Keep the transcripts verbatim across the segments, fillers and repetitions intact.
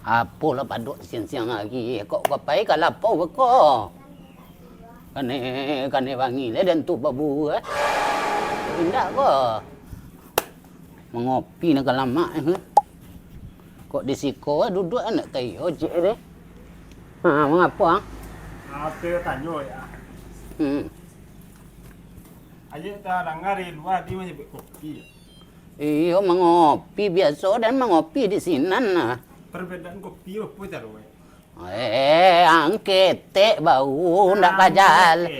Apolah padok siang-siang ari, kok ka pai ka lapau beko? Kanai, kanai bangih lai den tu babuah. Indak ko. Mangopi nak ka lamak, eh. Kok di siko duduak nak ka iyo, cik, deh. Ha, mangapo, ah? Apo tanyo, ya? Hmm. Ayo, tadanga di lua, di manyabuik kopi. Iyo, mangopi biaso dan mangopi di sinan, nah. Perbedaan kopi apo caro, eh? Eh, ang ketek bau, ndak ka jal-,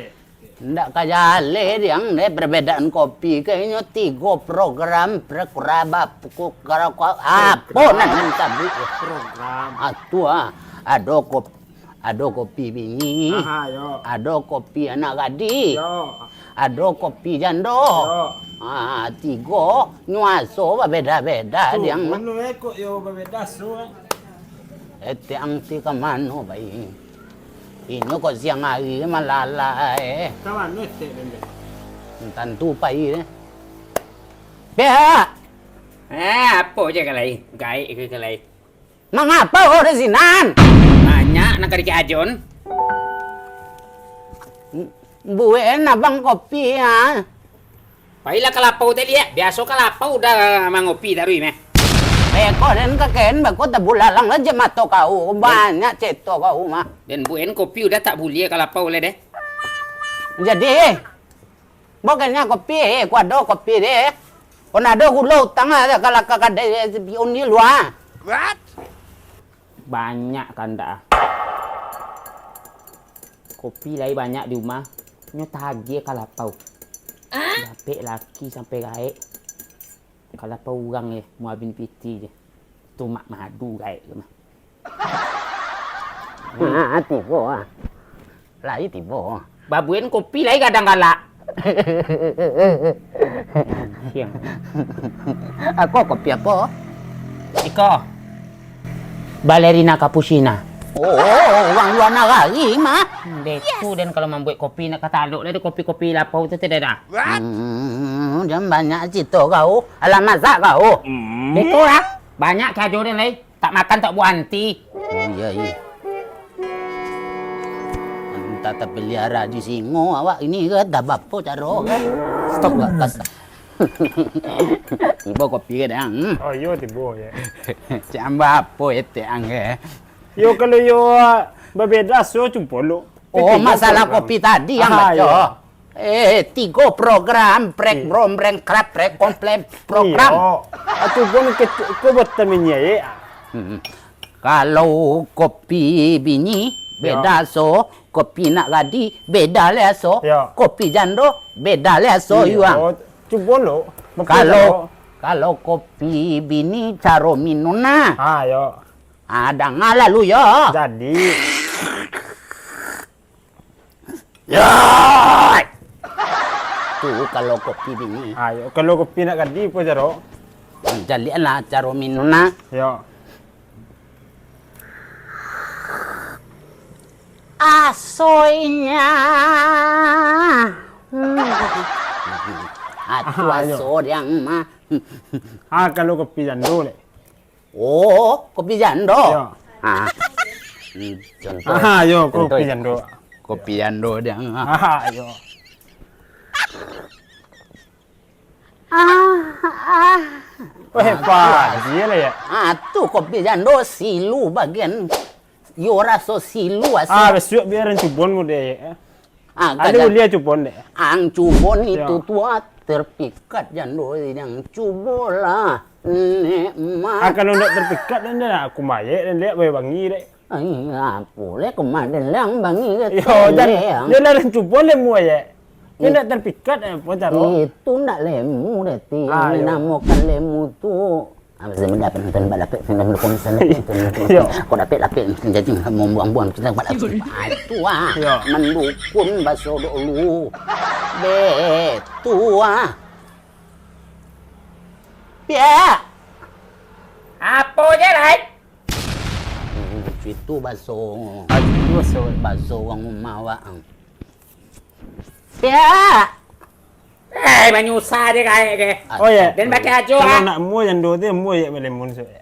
ndak ka jaleh diang deh, perbedaan kopi ko inyo tigo program, program apo, apo nan, nan sabuik. Program. Ah, tu ah, ado kop-, ado kopi bini, aha, yo, ado kopi anak gadih. Yo. Ado kopi jando. Yo. Ah, tigo, nyo aso babeda-beda, tu, diang. Mano, eh, kok yo babeda aso, eh? Etek ang ti ka mano pai? Inyo kok siang ari malalai, eh. Ka mano etek den, den? Tantu pai, eh. Pihak! Eh, apo je kalai? Gaek ke kalai? Mangapo kau di sinan? Banyak nak ka dikek ajon. Buek abang kopi, ha. Pailah ka lapau tadi, ya. Biaso ka lapau udah mangopi taruih, meh. Beko den kaken, beko tabulalang lah je mato kau. Banyak ceto kau mah. Den buek kopi udah tak buliah ka lapau lai deh. Jadi, Bukannyo kopi, eh, ku ado kopi deh. Kon ado gulo utang lah, kalau ka kadai, eh, piun di lua. What? Banyak kandak ah. Kopi lai banyak di rumah, nyo tagiah ka lapau. Ah? Dapek laki sampai gaek. Kalau apa urang je, muabin piti je. Tu mak madu gaek tu mah. Ha, tibo ah. Lai tibo. Babuin kopi lai gadang galak. Siang. Ako kopi apo? Iko. Balerina Cappuccina. Oh, urang lua nagari mah. Deh, tu den kalau mambuek kopi nak katalok lah, deh, kopi-kopi lapau tu, tidak dah. Hmm, jan banyak cito kau. Alah masak kau. Hmm. Betul lah. Banyak karajo den lai. Tak makan, tak buanti. Oh, iya, iya. Entah tapeliara di singo awak ini ke, dah bapo caro ke? Stop, Wak. Kas-, tibo kopi ke, Dang? Oh, iyo, tibo, ya. Cak amba apo etek ang ke? Yo, kalau yo babeda, so cubo lo. Oh, masalah kopi tadi yang baco. Iyo. Eh, tigo program, prek, brom, breng, krap, prek, komplain, program. Iyo. Atu pun ke, ke buat temennya, ya. Hmm. Kalau kopi bini, beda so. Kopi nak gadih, beda le aso. Yo. Kopi jando, beda le aso, iyo, yuang. Cubo lo. Kalau, kalau kopi bini caro minum nah. Ha, yo. Ah, danga lalu yo. Jadi. Yoi! Tu kalau kopi bini. Ayo, kalau kopi nak gadih, apo caro? Jalianlah caro minum nah. Yo. Asoinya. Hmm. Atu aso diang mah. Ah, kalau kopi jando, lek. Oh, kopi jando. Yo. Ah. Hmm, contoh. Aha, yo, contoh. Kopi jando. Kopi jando diang. Aha, yo. Ah, ah. Oh, hebat. Iyo lah, ya. Ah, tu kopi jando silu bagian. Yo raso silu aso. Ah, bisuak biaran cubon mude, ya. Ah, ado kadang buliah cubon dek. Ang cubon itu tu, ah, terpikat jando yang cubolah. Nek mah. Ah, kalau ndak terpikat, dan dah aku mayek, dan lihat bae bangi dek. Ai, apo leh kemarin lang bangi ke. Yo, jan, jan lah cubon lemu ayek. Yo, ndak terpikat, eh, apo caro? Itu ndak lemu deh, ti. Ah, yo. Yang dinamokan lemu tu. Ah, sebentar, penonton balapek, penonton dukung sana, penonton dukung. Yo. Kok dapek lapek, jadi membuang-buang kita balapek. Ah, itu ah. Yo. Mendukung baso dulu. Betul ah. Pia. Apo je, Lai? Hmm, itu baso. Ah, itu baso. Baso urang rumah awak. Pia. Eh, manyusah je kayak ke. Oh, ya. Dan pakai ajo, kalau ah. Nak mua jando tu, mua je melemun, so, ya.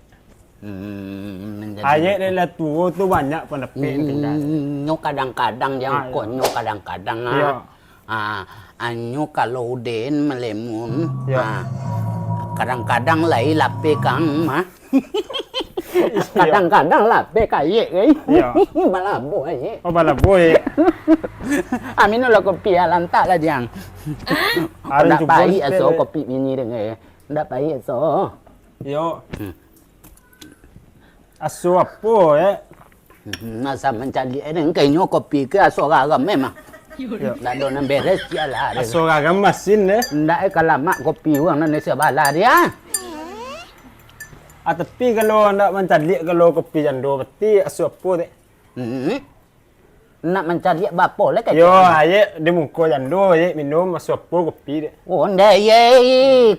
Hmm, jadi Ayek dek lah tuo tu banyak pandapek nan tingga. Hmm, nyo kadang-kadang, Ah, iyo. Nyo kadang-kadang, ah. Iyo. Ah, anyo kalau uden melemun, Iyo. ah, kadang-kadang lai lapeh kang mah. Iyo. Kadang-kadang lapeh kayek, eh. Iyo. Balabuah, eh. Oh, balabuah, eh. Amin lah kopi, ah, lantak lah, Jang. Ndak paik aso kopi bini dek, eh. Ndak paik aso. Iyo. Hmm. Aso apo, eh? Hmm, asa mancaliak, eh, den kainyo kopi ke aso garam memang. Yo. Ndak ado nan beres, sialah, den. Aso garam masin, eh? Ndak, eh, kalamak kopi urang nan di sabalah dia. Ah, tapi kalau ndak mancaliak, kalau kopi jando, berarti aso apo, dek? Hmm. Nak mancaliak bapo lai ka Yo, caliak? Ayek di muko jando, ayek minum, aso apo kopi dek. Oh, ndeh, ye,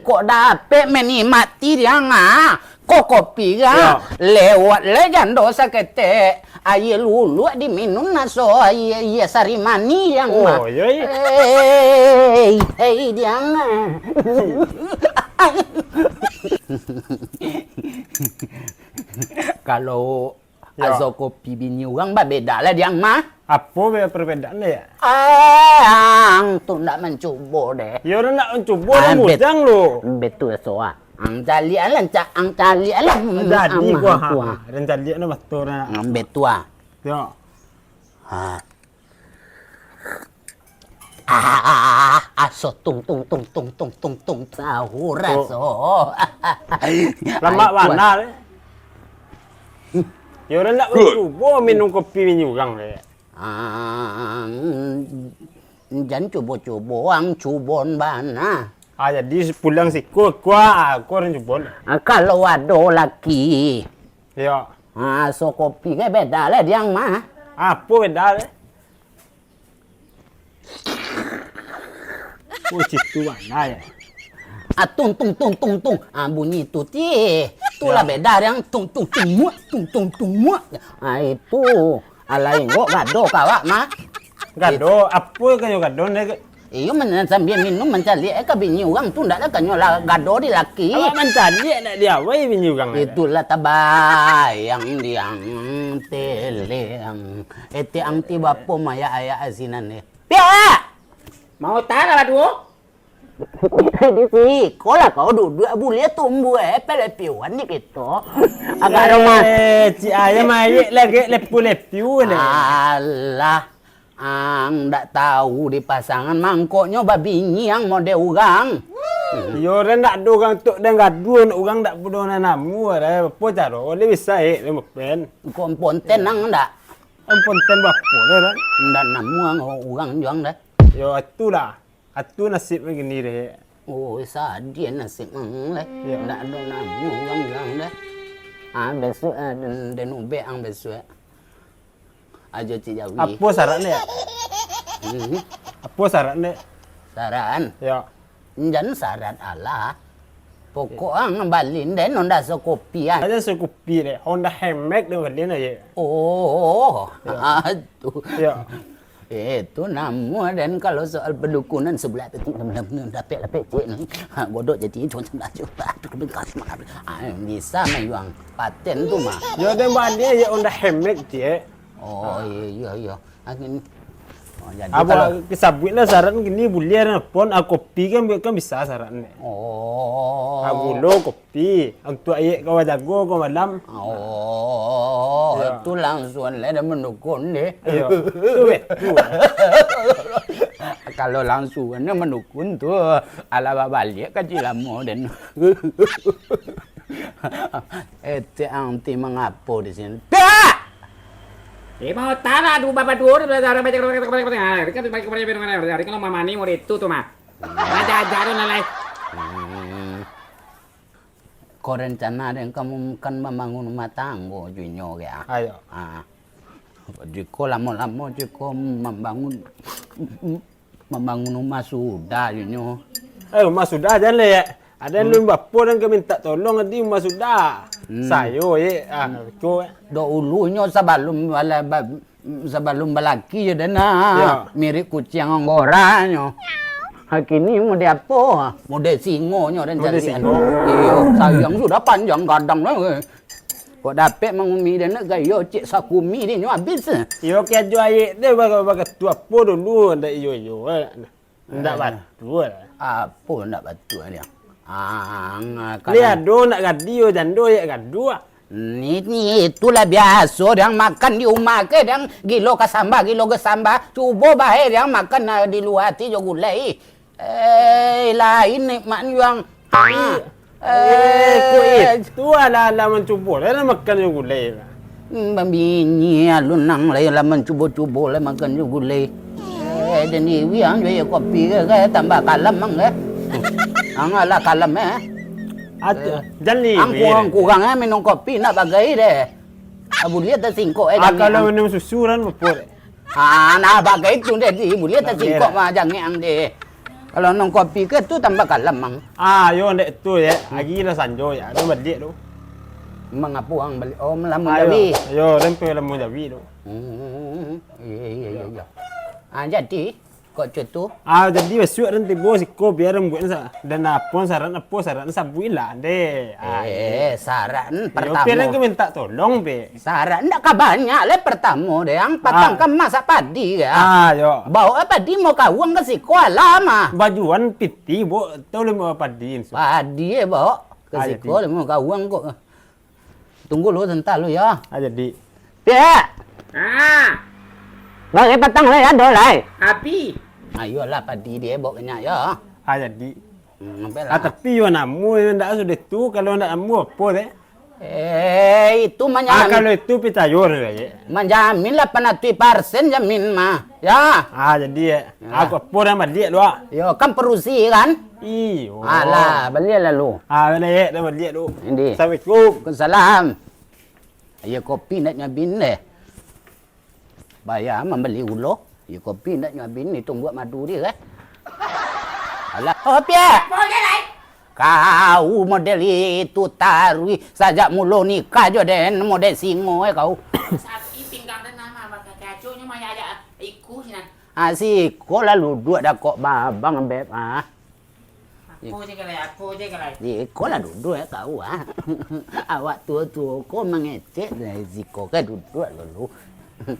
kok dapek menikmati diang, ah. Ko kopi, ah. Yo. Lewat lai jando saketek. Aia luluak diminum, naso aia, aia sari manih diang, Oh, mah. Yo, ye. Hei, hei, diang, ah. Kalau Yo. Aso kopi bini urang babeda lah diang mah. Apo be-, perbedaan deh, ya? Ah, ang tu ndak mancubo deh. Yo, ndak mancubo, Ah, bet-, mudang lo. Betul so, ah. Ang caliak lah, cak, ang caliak lah. Jadi Ah, gua, ha, tu, ha, ah. Dan caliak ni betul, nah. Ang betul, ah. Yo. Ha. Ah, aso tung, tung, tung, sahur Oh. aso. Lamak Ai, bana, kuat. Eh. Ya, urang ndak Good. mancubo minum kopi bini urang, eh. Ah, jan cubo-cubo, ang cubon bana. Ah, jadi pulang siko, kua, ah, kua urang cubon. Ah, kalau ado laki. Ya. Ah, aso kopi ke beda lah diang mah. Apo beda, eh? Oh, situ bana, ya. Ah, tung, tung, tung, tung, tung. Ah, bunyi tu, tih. Tu lah Ya. beda yang tung, tung, tung, muak, tung, tung, tung, muak. Ah, itu. Alah, inggok gado ka awak, mah. Gado, apo kanyo gado, nek? Iyo, men-, sambil minum mancaliak, eh, ka bini urang tu, ndak lah kanyo lah gado di laki. Awak mancaliak ndak di awak, bini urang, eh? Itulah tabayang diang, teleng. Eh, tiang ti bapo mayak-ayak asinan, eh. Piak! Mau tara lah duo? Di siko lah kau duduak, buliah tumbuah, eh, pelepiuan di kito. Agak Eh, romantis. Cik Ayah mayik lagi lepiu-lepiu ni. Alah, ang dak tahu di pasangan, mangkoknyo babini ang model urang. Iyo, dah ndak ado urang tok dan gaduah, urang ndak pulo nan namu, dah. Apo caro, boleh bisa, eh, dia mupen. Kok ponten ang ndak? Ponten bapo dah, dah? Ndak namu ang urang juang dah. Yo, itulah. Atu nasib bagini deh. Oh, sadiah nasib ang leh. Yo. Ndak ado namu urang bilang deh. Ah, bisuak, ah, den, den ubek ang bisuak. Ajo Cik Jawi. Apo syarat dek? Hmm. Apo syarat dek? Syarat? Yo. Jan syarat alah. Pokok ang bali den Honda Sokopi ah. Ajo Sokopi dek. Honda Hemmek den bali ajo. Oh. Yo. Ah, tu. Yo. Eh, tu namuah den kalau soal padukunan sabalah tu, dapek lah pecik ni. Ha, godok jadi, cuma sabalah tu. Ah, bisa mah, Yuang. Paten tu mah. Yo, den bali ajo Honda Hemmek, Cik. Oh, iyo, iyo, iyo. Angin. Oh, jadi Apo kalau kisabuik lah syarat gini, buliah lah, pon, ah, kopi kan, kan bisa syarat ni. Oh. Ah, gulo, kopi. Pi, untuak ayek kau bajago kau malam. Oh, Iyo. Tu langsuang lah dah mandukun deh. Iyo. Tu, weh. Tu. Kalau langsuang dah mandukun tu, alah babaliak ka cilamo den. Eh, ti ang ti mangapo di sini? Dah! Eh, mau tanah tu, bapak dua, kalau mamani mau itu tu mah. Ada aja tu lah, lai. Hmm. Ko rencana den kamu kan mambangun rumah tanggo jo inyo ke, ah? Ayo. Ah. Jiko lamo-lamo jiko mambangun, mambangun rumah sudah jo inyo. Eh, rumah sudah jan leh, ya. Ada Hmm. lun bapo dan ka minta tolong di rumah sudah. Hmm. Sayo, ye. Ah, ko, eh. Dahulunyo sabalum bala-, ba-, Sabalum balaki jo den, ah, Ya. mirip kuciang anggoranyo. Kini mode apo? Mode singonyo den Mode cari, singo. Iyo, sayang sudah panjang gadang lah, weh. Kok dapek mangumi den, nak gayo cek sakumi den nyo abih. Iyo, karajo ayek tu baga-, baga tu apo dulu ndak iyo-iyo, eh. Ndak batua. Apo ndak batua dia? Ang, Ni ado nak gadio jando ayek gaduah. Ni, ni itulah biaso dang makan di umah ke dang gilo ka samba, gilo ke samba. Cubo bae dang makan, ah, di lua ti jo gulai. Eh, lain nikmat juang. Ah. Eh, kok itu alah-alah mancubo, lah nak makan jo gulai. Hmm, bambini alun nang lai lah mancubo-cubo lah makan jo gulai. Eh, dan iwi ang jo aia kopi ke, ke tambah kalam ang ke. Ang alah kalam eh. Atu, Eh, jan liwi. Ang kurang-kurang eh minum kopi nak bagai deh. Ah, buliah tasingkok eh. Ah, kalau minum susu kan bepot. Ah, nah, bagai tu deh, di buliah tasingkok mah jangek ang deh. Kalau minum kopi ke tu tambah kalam ang. Ah, yo, ndek tu, ya. Agi lah sanjo, ya. Ado baliak tu. Mangapo ang baliak? Oh, malamun jawi. Yo, den pe lamun jawi tu. Hmm, iya, iya, iya, iya. Ah, jadi, kok cut tu? Ah, jadi basuak den tibo siko, biar den buek sa-, den apo syarat, apo syarat, sabuik lah, deh. Ah, Eh, syarat, hmm, Yo, pertamo. Pe, den ka minta tolong, pe. Syarat ndak ka banyak lai pertamo deh, ang patang Ah. ka masak padi ke, ah. Ah, yo. Baok eh padi mau kawang ka siko alah mah. Bajuan piti, bo, tau limo padi, insu. Padi eh baok ka Ah, siko jadi. limo kawang kok. Tunggu lu santa lu yo. Ah, jadi. Piak. Ah. Bagi patang lai ado lai. Api. Ayolah padi dia baok banyak yo. Ah, jadi. Hmm, ampailah. Ah, tapi yo namo yo ndak sudah tu, kalau ndak namo apo deh? Eh, itu Ah, manjamin. kalau itu picayo deh, ye. Manjamin lapan ratuih persen jamin mah. Ya. Ah, jadi, ye. Ya. Aku apo dah baliak lu, ah. Yo, kan parusi kan? Iyo. Alah, baliak lalu. Ah, baliak, ye, dah baliak lu. Indi. Assalamualaikum. Waalaikumsalam. Aia kopi ndak nyabin deh. Bayar mambali gulo, iyo kopi ndak nyo abih ni tungguak madu dia, eh. Alah, oh, Piak! Apo je, Lai? Kau model itu taruih sajak mulo nikah jo den, model singo, eh, kau. Sapi pinggang den nama bakakaco nyo mah ajak iku sinan. Ah, siko lah luduak dah kok babang, Beb, ah. Apo je, Kalai? Apo je, Kalai? Di iko lah duduak, eh, kau, ah. Awak tuo-tuo ko mangecek dari siko ka duduak dulu.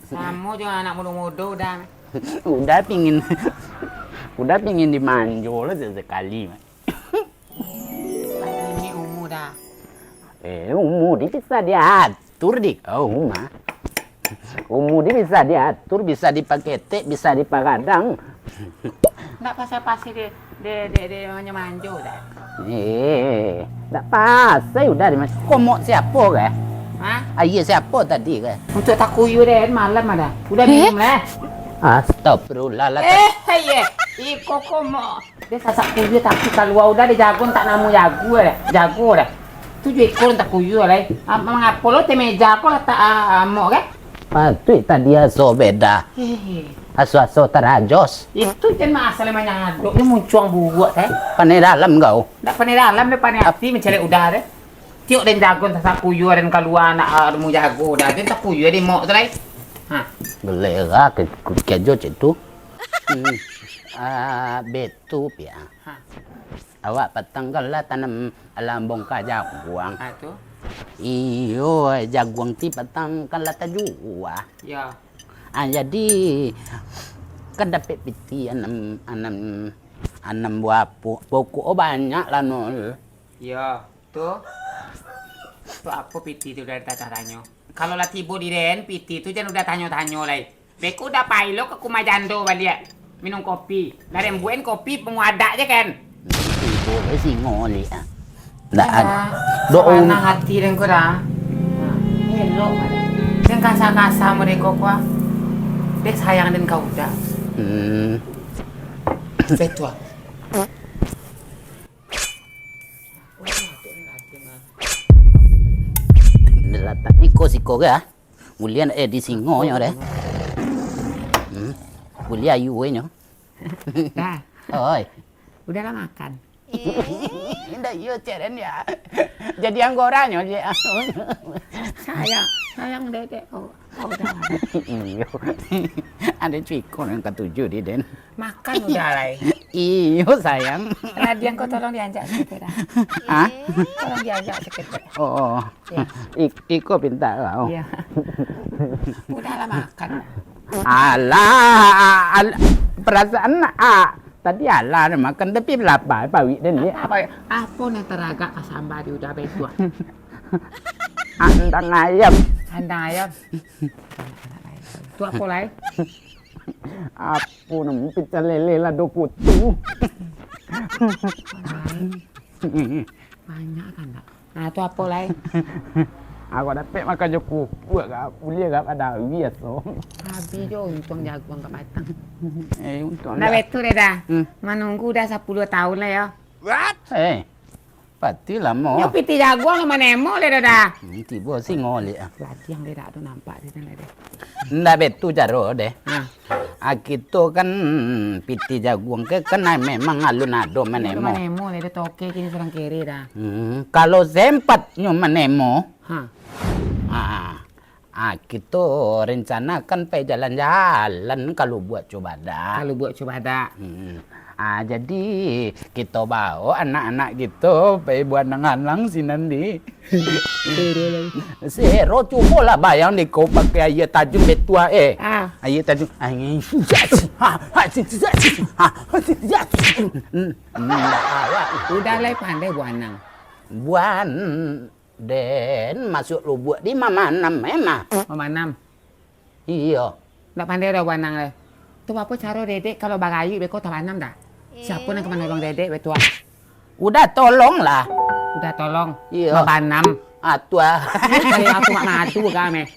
Samo jo anak mudo-mudo, Uda. Uda pingin, Uda pingin dimanjo lah sesekali, Mak. Ini umur dah. Eh, umur ni bisa diatur di kau, Mak. Umur ni bisa diatur, bisa dipaketek, bisa dipagadang. Ndak pasal-pasal dia, dia, dia, dia manjo-manjo dah. Eh, ndak pasal udah di mas-, komok siapo, kah? Hah? Aia siapo tadi, kah? Untuk takuyu deh, malam ada. Udah Eh? minum lah. Astagfirullah lah. Eh, iya. Iko komok. Dia sasak kuyuah tapi kalua udah dia jago tak namo jago dah. Jago dah. Tu juo ikua tak kuyuah lai. Ah, mangapo lo teh meja ko latak, ah, amok kan? Patuik tadi aso beda. Hehe. Aso-aso tarajos. Itu jan masalah manyadok ni muncuang buruak teh. Pandai dalam kau. Ndak pandai dalam deh, pandai ati mancaliak udah deh. Tiok den jago sasak kuyuah den kalua anak, ah, namo jago dah. Den tak kuyuah di mok tu lai. Ha. Galera ke, kejo cek tu. Hmm. Ah, betu pia. Ha. Awak patang kan lah tanam alam bongka jaguang. Ha, tu. Iyo, jaguang ti patang kan lah tajua. Ya. Ah, jadi, kan dapek piti anam, anam, anam buah po-, pokok banyak lah, Nol. Ya. Tu. Tu apo piti tu dari tanyo-tanyo? Kalau lah tibo di den, piti tu jan udah tanyo-tanyo lai. Beko udah pai lo ka kumah jando baliak. Minum kopi. Lah den buek kopi panguadak je kan? Tibo lai singo liak. Ndak Alah, ado. Dok sabanang ati den ko dah. Nah, elok pada. Den kasa-kasa mereka ko ah. Den sayang den ka udah. Hmm. Betul. Dilatak iko siko ke, ah? Mulia, eh, di singo nyo deh. Hmm. Mulia ayu we nyo. Dah. Oi. Udah lah makan. Indak iyo ceren ya. Jadi anggoranyo je. Sayang, sayang dedek. Oh, oh, udah. Iyo. Ado cuko nan katuju di den. Makan udah lai. Iyo, sayang. Radian, kau tolong dianjak sikit dah. Hah? Tolong dianjak sikit dah. Oh, oh. Iya. Ik-, iko pinta kau. Iya. Udahlah makan. Alah, al-, perasaan, ah, tadi alah nak makan, tapi lapar pawik den, ya. Apa, apa nan taragak ka samba di udah baik tu, ah? Andang ayam. Andang ayam. Tu apa lai? Apo namo, pecah lele lado kutu. Banyak kan, dak? Nah, tu apo lai? Aku dapek makan jo kukuak, kak. Buliah, kak, pada habis tu. Habis jo, untuang jaguang ka batang. Eh, untuang. Nah, dah. Betul deh dah. Hmm. Manunggu dah sapuluah tahun lah, yo. What? Eh. Pati lamo. Nyo piti jaguang lo manemo le, Doda. Hmm, tibo singo le. Ladiang le dak ado nampak di sinan le. Ndak betu caro deh. Ha. Ah, kito kan piti jaguang ke kan memang alun ado manemo. Manemo le, toke kini surang kere dah. Hmm, kalau sempat nyo manemo. Ha. Ah. Ah, kito rencanakan pai jalan-jalan ka Lubuak Cubadak. Ka Lubuak Cubadak. Hmm. Ah, jadi kito baok anak-anak kito pai baanang-anang sinan di. Sero, cubolah bayang dek kau pakai aia tajun betua, eh. Ah. Aia tajun. Udah lai pandai baanang. Buan. Den masuak lubuak di mamanam, eh, mah. Mamanam? Iyo. Ndak pandai dah baanang le. Tu apo caro dedek kalau barayuik beko tabanam dah? Siapo nan ka manolong dedek, betua? Udah tolong lah. Udah tolong? Iyo. Mabanam? Atua. Kayak aku mak madu ka meh.